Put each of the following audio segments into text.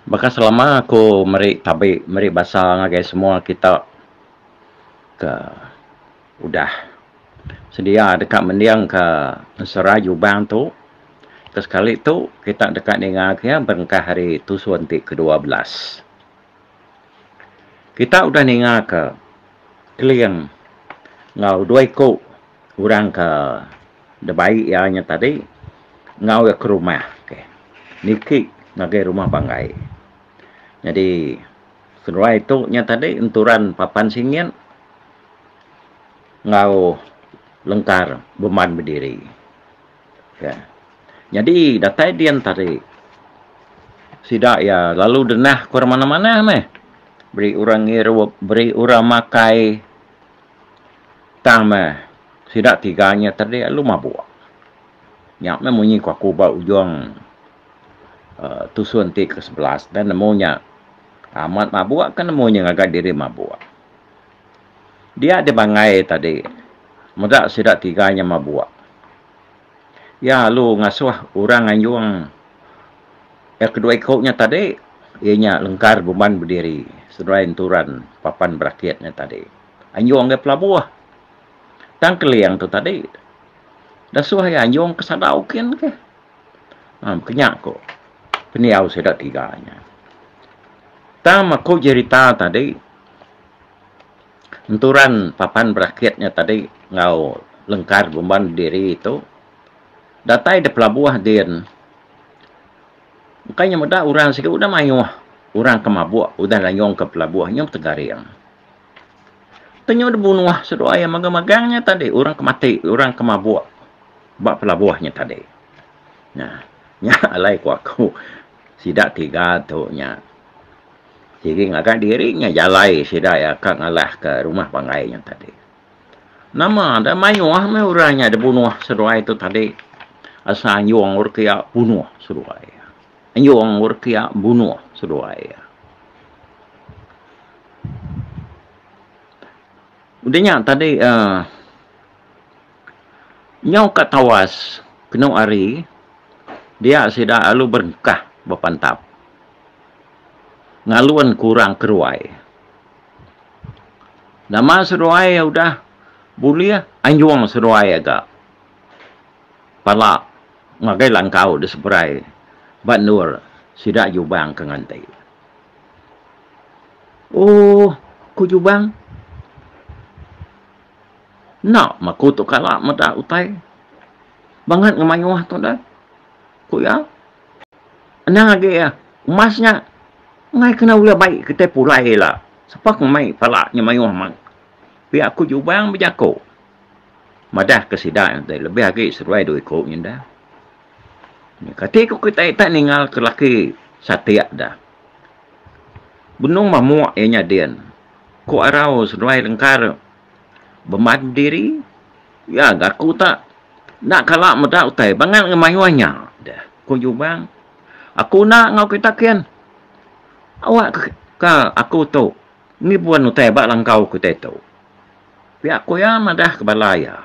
Baka selama aku meri tabi meri basa ngagai semua kita ke udah sedia deka mendingka ensera Jubang tu. Ke sekali tu kita deka ninga ke iya berengkah ari tusun ti ke-12. Kita udah ninga ke Keling enggau dua iku orang ke dibai iya nya tadi enggau iya ke rumah ke niki ngagai rumah banggai. Nyadi seduai tu nya tadi enturan papan singit enggau lengkar bemban bediri. Nyadi datai din tadi sida iya lalu denah ku orang manah-manah meh. Beri orang ngirup, beri orang makai. Tang meh sida tiga nya tadi lalu mabuk. Nya meh munyi ku aku ba ujung uhh tusun ti ke 11 dan nemu nya amat mabuk ke nemu nya ngaga diri mabuk. Dia dibangai tadi meda sida tiga nya mabuk. Iya lalu ngasuh orang nganjung iya kedua iku nya tadi iya nya lengkar bemban bediri seduai enturan papan berakit nya tadi. Anjung iya pelabuh. Tang Keling tu tadi dasuh iya anjung ke sadau kin keh. Aaa kinya ku pendiau sida tiga nya. Tang aku jerita tadi Enturan papan berakit nya tadi enggau lengkar bemban bediri tu datai da pelabuh din bukai nya meda orang sigi udah mayuh orang ke mabuk udah nayung ke pelabuh nya betegaring. Tenyu da bunuh seduai magang-magang nya tadi orang ke mati orang ke mabuk ba pelabuh nya tadi. Nah nya alai ku aku sida tiga tu nya. Sigi ngaga diri nya jalai sida iya ka ngalah ka rumah pangai nya tadi. Nama da mayuh meh orang nya da bunuh seduai tu tadi asal anjung orang ke iya bunuh seduai iya. Anjung orang ke iya bunuh seduai iya. Udah nya tadi uhh nyau ka tawas kenu hari dia sida lalu berengkah bepantap. Ngalun kurang keruai. Nama seduai udah bulih anjung seduai aga pala ngagai langkau da seberai ba endur sida Jubang ke nganti. Ooh ku Jubang enda meh aku tu kala meda utai bangat ngemayuh tu deh ku iya. Anang agi iya emas nya enggai kena ulih bai kitai pulai ila. Sapa ke mai pala nya mayuh amat. Pia ku Jubang bejaku madah ke sida nya tadi lebih agi seduai dua iku nya dah. Kati ku kitai tak ningal ke laki satik dah. Benung mamuk iya nya din. Ku arau seduai lengkar bemban bediri. Iya ga aku tak Enda kala meda utai bangat ngemayuh nya deh, ku Jubang. Aku enda enggau kita kin. Awak ka aku tu ngibun utai ba langkau kitai tu. Pia ku iya madah ke bala iya.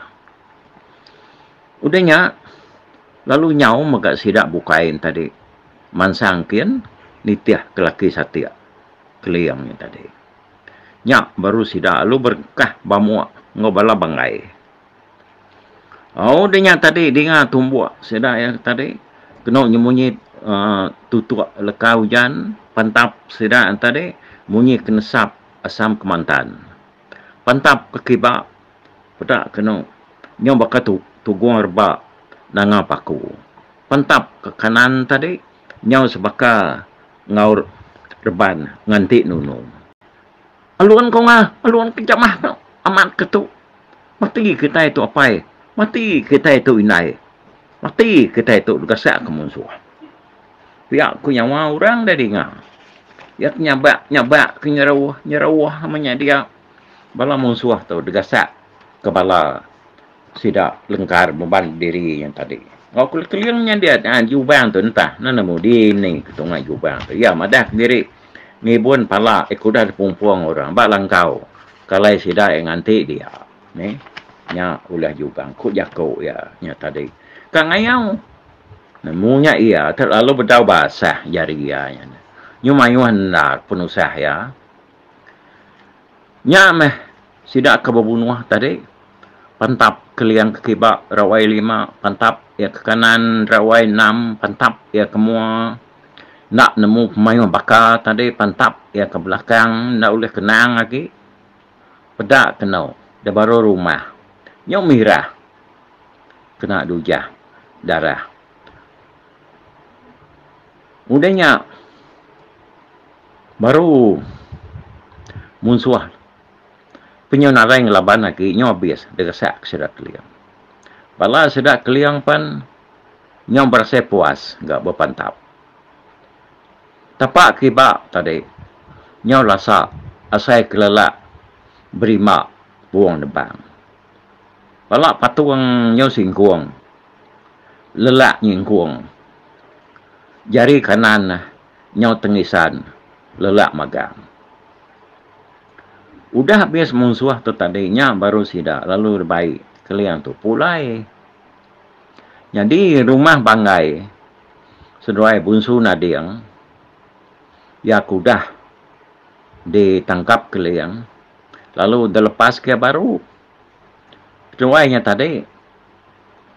Udah nya lalu nyau mega sida bukai ne tadi mansang kin nitih ke laki satik Keling nya tadi. Nya baru sida lalu berengkah bamuk enggau bala banggai. Au dinya tadi dinga tumbuk sida iya tadi kenu nyemunyi uhh tutuk leka ujan pantap sida tadi munyi ke nesap asam kemantan. Pantap ke kiba peda kenu nyau baka tugung reba nanga paku. Pantap ke kanan tadi nyau sebaka enggau reban nganti nunu. Alun ko ngah alun ke jamah tu amat ke tu. Mati kitai tu apai, mati kitai tu indai, mati kitai tu digasak ke munsuh. Pia ku nyawa orang da dinga. Iya ke nyabak nyabak ke nyeruh nyeruh meh nya dia bala munsuh tu digasak ke bala sida lengkar beban diri nya tadi. Enggau keling nya dia jubang tu entah ne nemu dini ke tunga jubang tu. Iya madah kediri ngibun pala ika udah dipumpung orang ba langkau. Kalai sida iya nganti dia neh nya ulih jubang ku jaku iya nya tadi. Ka ngayau nemu nya iya te lalu bedau basah jari iya nya. Nyu mayuh endar penusah iya. Nya meh sida ke bebunuh tadi pantap keling ke kiba rawai lima, pantap iya ke kanan rawai enam, pantap iya ke mua enda nemu pemayuh baka tadi pantap iya ke belakang enda ulih kenang agi. Peda kenu da baru rumah nyu mirah kena dujah darah. Udah nya baru munsuh penyu narai ngelaban agi nyu abis diresak sida keling. Bala sida keling pen nyu berasai puas ga bepantap. Tapa kiba tadi nyu lasa asai kelelak berimba buong nebang. Bala patung nyu singkung lelak nyingkung. Jari kanan nyau tengisan lelak magang. Udah abis munsuh tu tadi nya baru sida lalu dibai keling tu pulai. Nyadi rumah Banggai seduai Bunsu Nading iya ke udah ditangkap keling lalu dilepas ke baru. Seduai nya tadi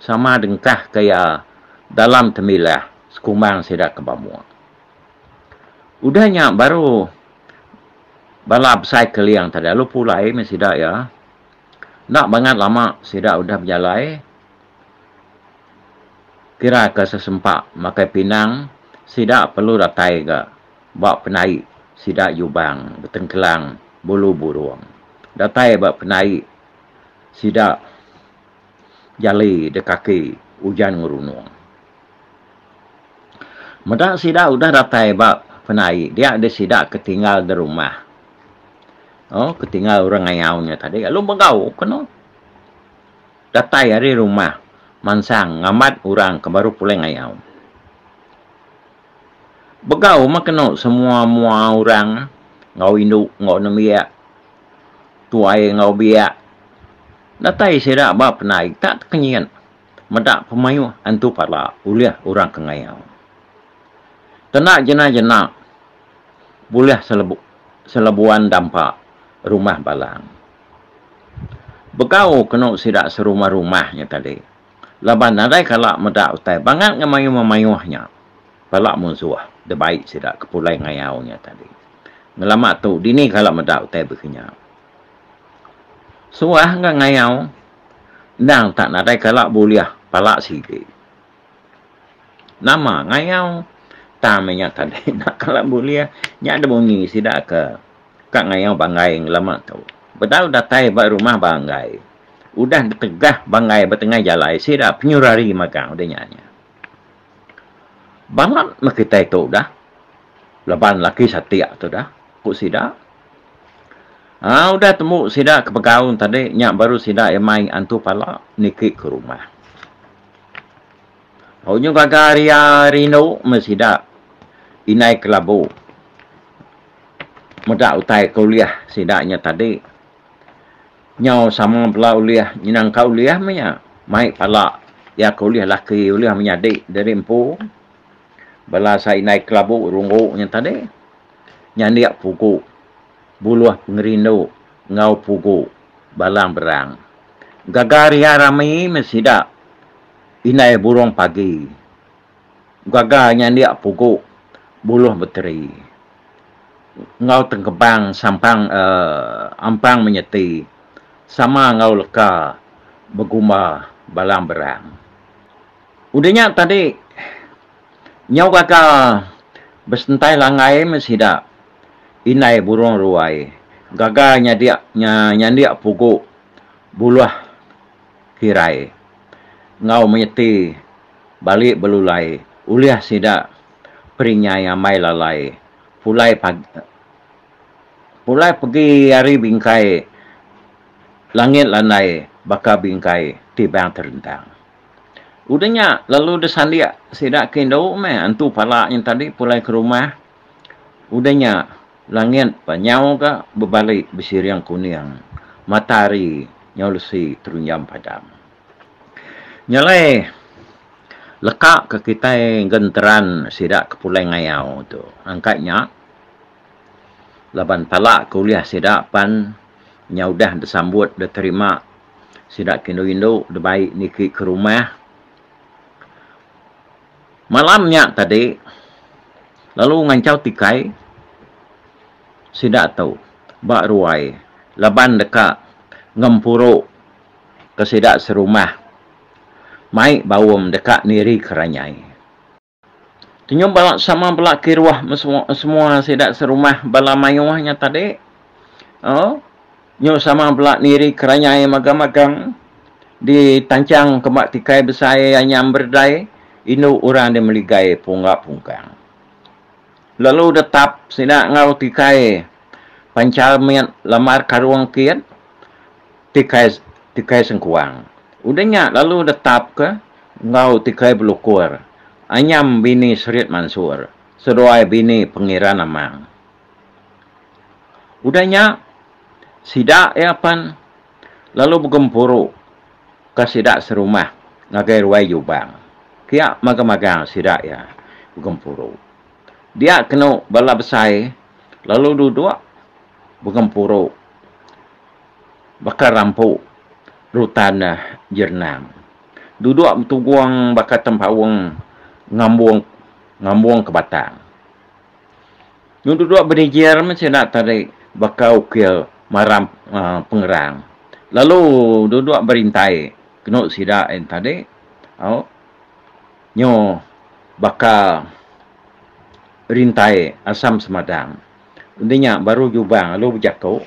sama dengkah ke iya dalam temilah sekumbang sida ke bamuk. Udah nya baru bala besai keling tadi lalu pulai meh sida iya. Enda bangat lama sida udah bejalai kira ke sesempa makai pinang sida perlu datai ga ba penai sida Jubang betengkelang bulu burung. Datai ba penai sida jali da kaki ujan ngerunung. Meda sida udah datai ba penai dia deh sida ke tinggal da rumah. Oh ke tinggal orang ngayau nya tadi lalu begau kenu. Datai ari rumah mansang ngambat orang ke baru pulai ngayau. Begau meh kenu semua mua orang enggau indu enggau nembiak tuai enggau biak. Datai sida ba penai tak tekenyit. Meda pemayuh antu pala ulih orang ke ngayau. Kena jena-jena bulih selebuan dampa rumah balang. Begau kenu sida serumah-rumah nya tadi laban nadai kala meda utai bangat ngemayuh-memayuh nya pala munsuh dibai sida ke pulai ngayau nya tadi. Ngelama tu dini kala meda utai baka nya. Suah ga ngayau endang tak nadai kala bulih pala sigi. Nama ngayau tang meh nya tadi enda kala bulih nya da munyi sida ke ka ngayau banggai ngelama tu. Bedau datai ba rumah banggai udah ditegah banggai ba tengah jalai sida penyurari magang udah nya nya. Bangat meh kitai tu dah laban laki satik tu dah ku sida. Aa udah tembu sida ke begaun tadi nya baru sida iya mai antu pala niki ke rumah. Au nyu gaga ria rindu meh sida indai kelabu meda utai ke ulih sida nya tadi. Nyau sama bela ulih nyenangka ulih meh nya mai pala iya ke ulih laki ulih menyadi diri empu. Bala sa indai kelabu runggu nya tadi nyandik pugu buluh pengerindu enggau pugu balang berang. Gaga ria rami meh sida indai burung pagi. Gaga nyandik pugu buluh beteri enggau tengkebang sampang uhh ampang menyeti sama enggau leka begumba balang berang. Udah nya tadi nyau gaga besentai langgai meh sida indai burung ruai gaga nyadik nyandik pugu buluh kirai enggau menyeti bali belulai ulih sida perinyai ambai lalai pulai pulai pegi ari bingkai langit landai baka bingkai tibang terentang. Udah nya lalu disandik sida ke indu meh antu pala nya tadi pulai ke rumah. Udah nya langit pa nyau ga bebali besiring kuning mata hari nyau lesi terunjam padam. Nya alai. Leka ke kitai genteran sida ke pulai ngayau tu angkat nya laban pala ke ulih sida pan nya udah disambut diterima sida ke indu-indu dibai niki ke rumah. Malam nya tadi lalu nganchau tikai sida tu ba ruai laban deka ngempuru ke sida serumah mai baum deka niri ke ranyai. Tenyu bala sama bala kiruh semua sida serumah bala mayuh nya tadi uhh nyu sama bala niri ke ranyai magang-magang ditanchang ke ba tikai besai anyam beredai indu orang di meligai pungga pungkang. Lalu detap sida enggau tikai panchar mit lambar karung kit. Tikai tikai sengkuang. Udah nya lalu netapka enggau tikai belukur anyam bini Serit Mansur seduai bini Pengiran Amang. Udah nya sida iya pan lalu begempuru ka sida serumah ngagai ruai Jubang. Kia magang-magang sida iya begempuru. Dia kenu bala besai lalu duduk begempuru. Baka rampu rutan jerenang. Duduk betugung baka tempaung ngambung ngambung ke batang. Nyau duduk bedijir meh sida tadi baka ukil maram uhh pengerang. Lalu duduk berintai kenu sida en tadi au nyu baka rintai asam semadang. Undi nya baru Jubang lalu bejaku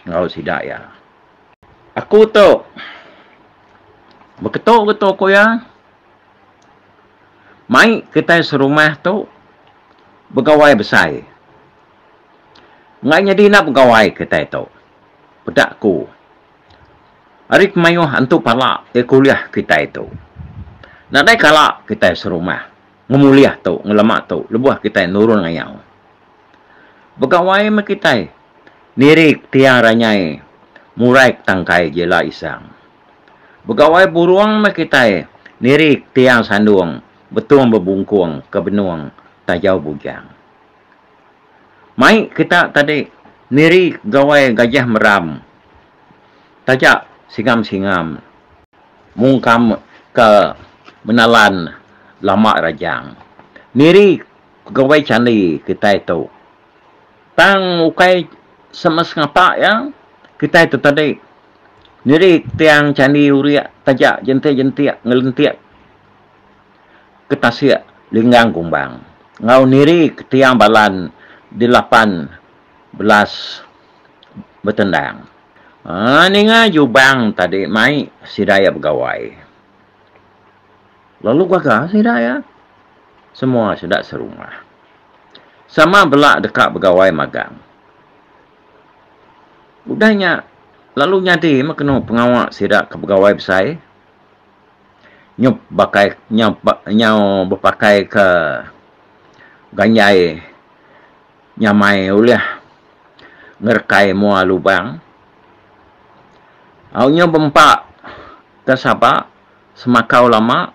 enggau sida iya. Aku tu beketu ke tu ku iya. Mai kitai serumah tu begawai besai. Enggai nyadi enda begawai kitai tu. Peda ku. Ari pemayuh antu pala ke ulih kitai tu. Nadai kala kitai serumah ngemulih tu ngelama tu lebuh kitai nurun ngayau. Begawai meh kitai niri tiang ranyai murai tangkai jela isang. Begawai burung meh kitai niri tiang sandung betung bebungkung ke benung tajau bujang. Mai kita tadi niri gawai gajah meram taja singam-singam mungkam ke menalan lama rajang. Niri Pegawai candi kitai tu. Tang ukai sama sengapa iya kitai tu tadi nyeri tiang candi urik taja jentik-jentik ngelentik ke tasik linggang gumbang enggau niri ke tiang balan 18 betendang. Aaa ninga Jubang tadi mai sida iya begawai. Lalu gaga sida iya. Semua sida serumah. Sama bela deka begawai magang. Udah nya lalu nyadi meh kenu pengawa sida ke begawai besai. Nyau bakai nyau nyau bepakai ke ganjai nyamai ulih ngerekai mua lubang. Au nyau bempa ke saba semakau lama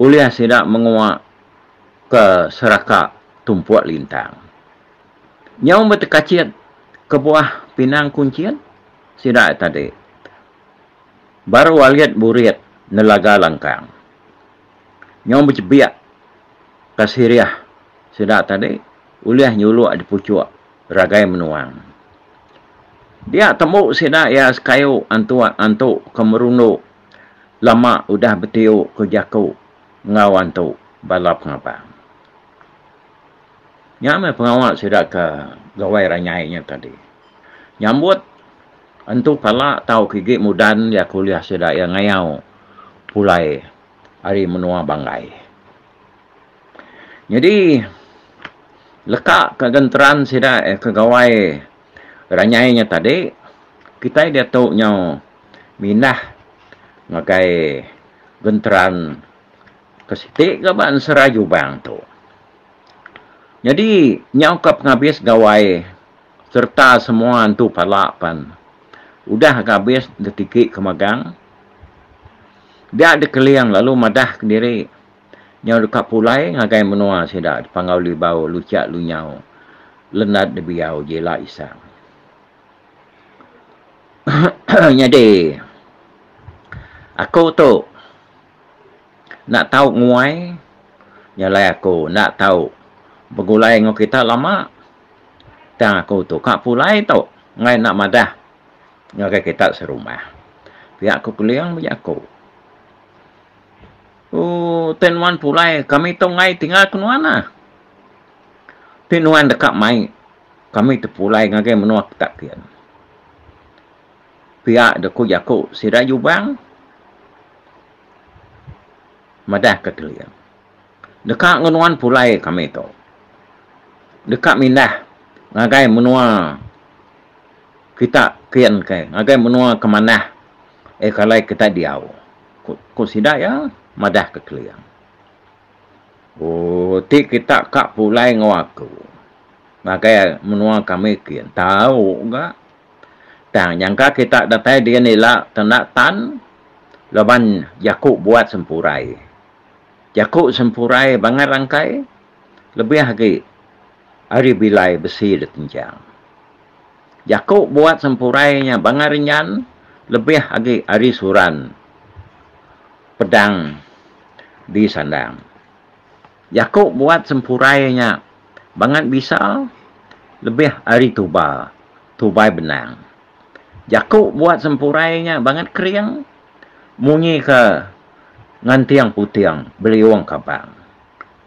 ulih sida mengua ke seraka tumpuk lintang. Nyau betekachit kebuah pinang kunchit sida tadi. Baru alit burit nelaga langkang. Nyau bejebik ke sirih sida tadi ulih nyuluk di puchuk ragai menuang. Dia tembu sida iya sekayu antu antu ke merundu lama udah betiu ke jaku enggau antu bala pengabang. Nya meh pengawa sida ke gawai ranyai nya tadi. Nyambut antu kala tau ke igi mudan iya ke ulih sida iya ngayau pulai ari menua Banggai. Nyadi leka ke genteran sida ke gawai ranyai nya tadi kitai diatu nyau mindah ngagai genteran ke siti ga ba ensera Jubang tu. Nyadi nyau ka pengabis gawai sereta semua antu pala pan udah ga abis ditiki ke magang dia dikeling lalu madah kediri. Nyau deka pulai ngagai menua sida di Panggau Libau Luchak Lunyau Lendat Dibiau Jila Isang. Nyadi aku tu enda tau nguai nya alai aku enda tau begulai enggau kita lama tang aku tu ka pulai tu enggai enda madah ngagai kita serumah. Pia ku Keling bejaku. Ooh ti nuan pulai kami tu enggai tinggal ke nuan ah. Ti nuan deka mai kami tu pulai ngagai menua kita kin. Pia deh ku jaku sida Jubang madah ke Keling. Deka enggau nuan pulai kami tu. Deka mindah ngagai menua kita kin ke ngagai menua ke manah eh kalai kita diau. Ku sida iya madah ke Keling. Ooh ti kita ka pulai enggau aku ngagai menua kami kin tau ga. Tang nyangka kita datai din ila tenda tan laban jaku buat sempurai. Jaku sempurai bangat rangkai lebih agi ari bilai besi ditenchang. Jaku buat sempurai nya bangat renjan lebih agi ari suran pedang disandang. Jaku buat sempurai nya bangat bisa lebih ari tuba tubai benang. Jaku buat sempurai nya bangat kering munyi ke nganting puting beliung kabang.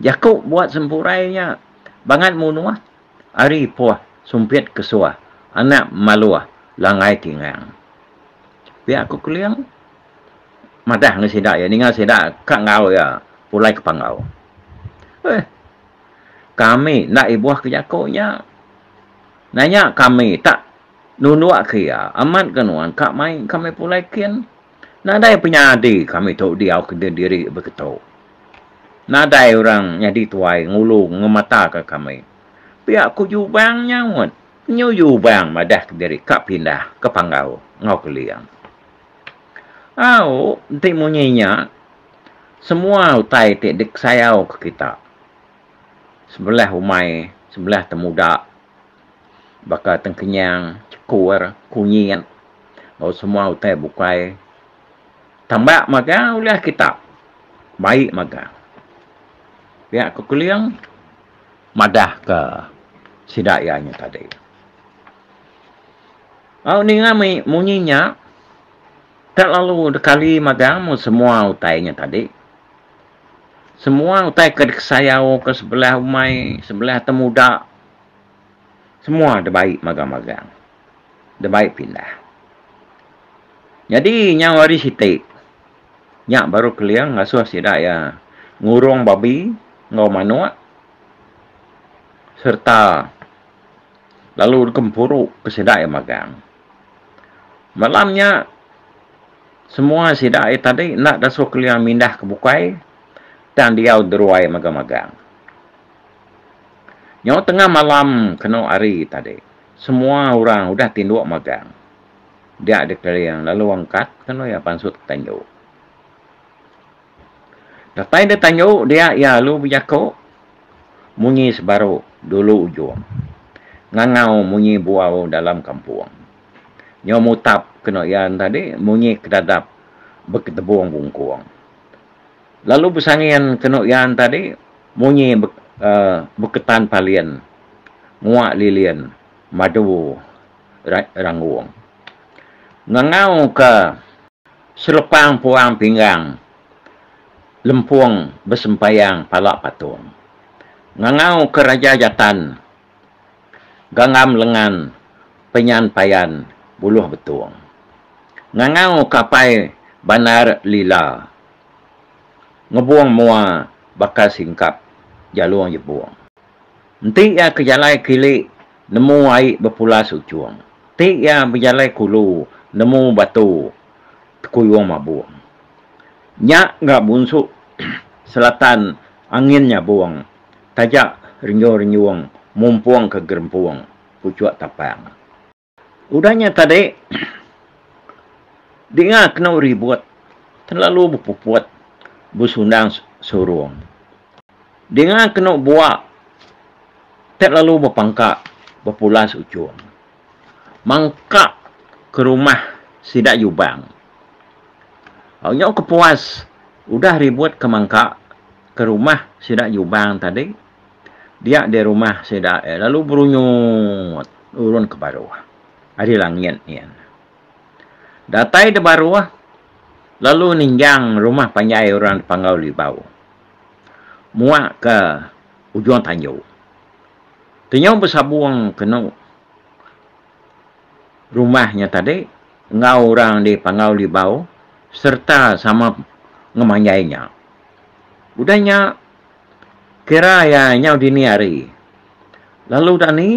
Jaku buat sempurai nya bangat munuh Ari puh sumpit kesuah anak maluh langgai tingang. Pia ku Keling madah enggau sida iya ninga sida ka enggau iya pulai ke Panggau. Eh kami enda ibuh ke jaku nya. Nanya kami tak nunduk ke iya amat ke nuan ka mai kami pulai kin. Nadai penyadi kami tu diau kediri beketu. Nadai orang nyadi tuai ngulu ngemataka kami. Pia ku Jubang nyaut. Nyu Jubang madah kediri ka pindah ke Panggau enggau Keling. Au enti munyi nya semua utai ti dikesayau ke kita sebelah umai sebelah temuda baka tengkenyang, chekur, kunyit enggau semua utai bukai. Tambak magang ulih kita bai magang. Pia ku Keling madah ke sida iya nya tadi. Au ninga mih munyi nya tak lalu dekali magang meh semua utai nya tadi. Semua utai ke dikesayau ke sebelah umai sebelah temuda semua dibai magang-magang. Dibai pindah. Nyadi nyau hari siti, nya baru Keling ngasuh sida iya ngurung babi enggau manuk sereta lalu dikempuru ke sida iya magang. Malam nya semua sida iya tadi enda dasuh Keling mindah ke bukai tang diau deruai magang-magang. Nyau tengah malam kenu hari tadi semua orang udah tinduk magang. Dia dikeling lalu angkat kenu iya pansut ke tanju. Datai da tanju dia iya lalu bejaku munyi sebaru dulu ujung ngangau munyi buau dalam kampung. Nyau mutap kenu iya tadi munyi kedadap beketebung bungkung. Lalu besangin kenu iya tadi munyi uhh beketan palin ngua lilin madu. Ranggung. Ngangau ke selepang puang pinggang lempung besempayang pala patung. Ngangau ke Raja Jatan ganggam lengan penyan payan buluh betung. Ngangau ke apai Bandar Lila ngebung mua baka singkap jalung jebung. Enti iya ke jalai kili Nemu ai bepulas ujung. Ti iya bejalai kulu nemu batu tekuyung mabung. Nya ga bunsu selatan angin nyabung taja renjung-renjung mumpung ke gerempung puchuk tapang. Udah nya tadi dinga kenu ribut terlalu bepuput besundang surung. Dinga kenu bua ti lalu bepangka bepulas ujung. Mangka ke rumah sida Jubang. Nyau kepuas udah ribut ke mangka ke rumah sida Jubang tadi dia di rumah sida iya lalu berunyut nurun ke baruh ari langit nyin. Datai da baruh lalu ninjang rumah panjai orang da Panggau Libau muak ke ujung tanju. Tenyau besabung kenu rumah nya tadi enggau orang di Panggau Libau sereta sama ngemanjai nya. Udah nya kira iya nyau dini hari lalu dani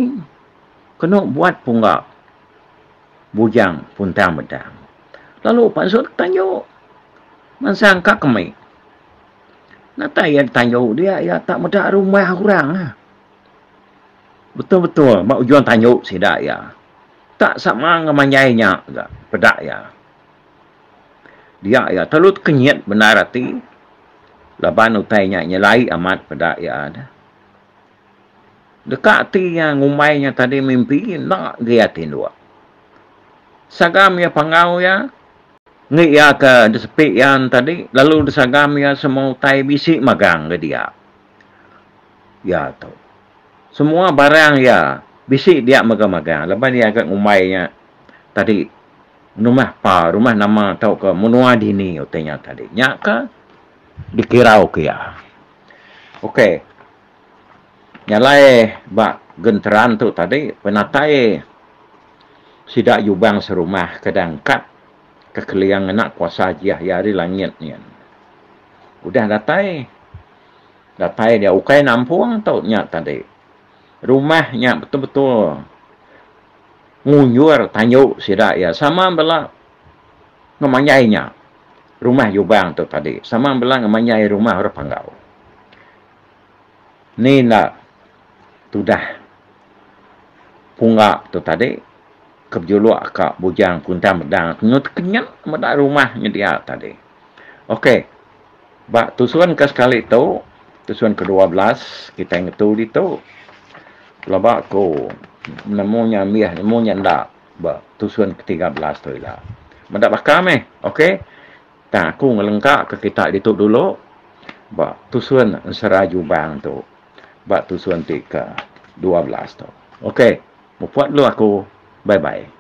kenu buat pungga Bujang Puntang Medang lalu pansut tanju mansang ka kemi. Natai iya ditanju dia iya tak meda rumah orang. Betul-betul ba ujung tanju sida iya. Tak sama ngemanjai nya ga peda iya. Dia iya telu tekenyit bendar ati laban utai nya nyelai amat peda iya deh. Deka ati iya ngumbai nya tadi mimpi enda agi iya tinduk. Sagam iya panggau iya. Ngi iya ke disepi iya ne tadi lalu disagam iya semua utai bisi magang ga dia. Iya tu. Semua barang iya bisi dia mega magang laban iya ga ngumbai nya tadi rumah pa rumah nama tauka menua dini utai nya tadi. Nya ka dikirau ke iya. Ok. Nya alai ba genteran tu tadi penatai sida Jubang serumah ke dangkat ke Keling ngena kuasa ajih iya ari langit nyin. Udah datai, datai dia ukai nampung tu nya tadi. Rumah nya betul-betul ngunjur tanju sida iya sama bela ngemanjai nya rumah Jubang tu tadi sama bela ngemanjai rumah orang Panggau. Ni enda tudah pungga tu tadi ke bejuluk ka Bujang Puntang Medang nyu tekenyit meda rumah nyedia tadi. Ok ba tusun ke sekali tu tusun ke 12 kitai ngetu ditu pelaba ku nemu nya ambih nemu nya enda ba tusun ke 13 tu ila. Meda baka meh ok. Tang aku ngelengka ke kita ditu dulu ba tusun ensera Jubang tu ba tusun ti ke 12 tu. Ok muput dulu aku bye bye.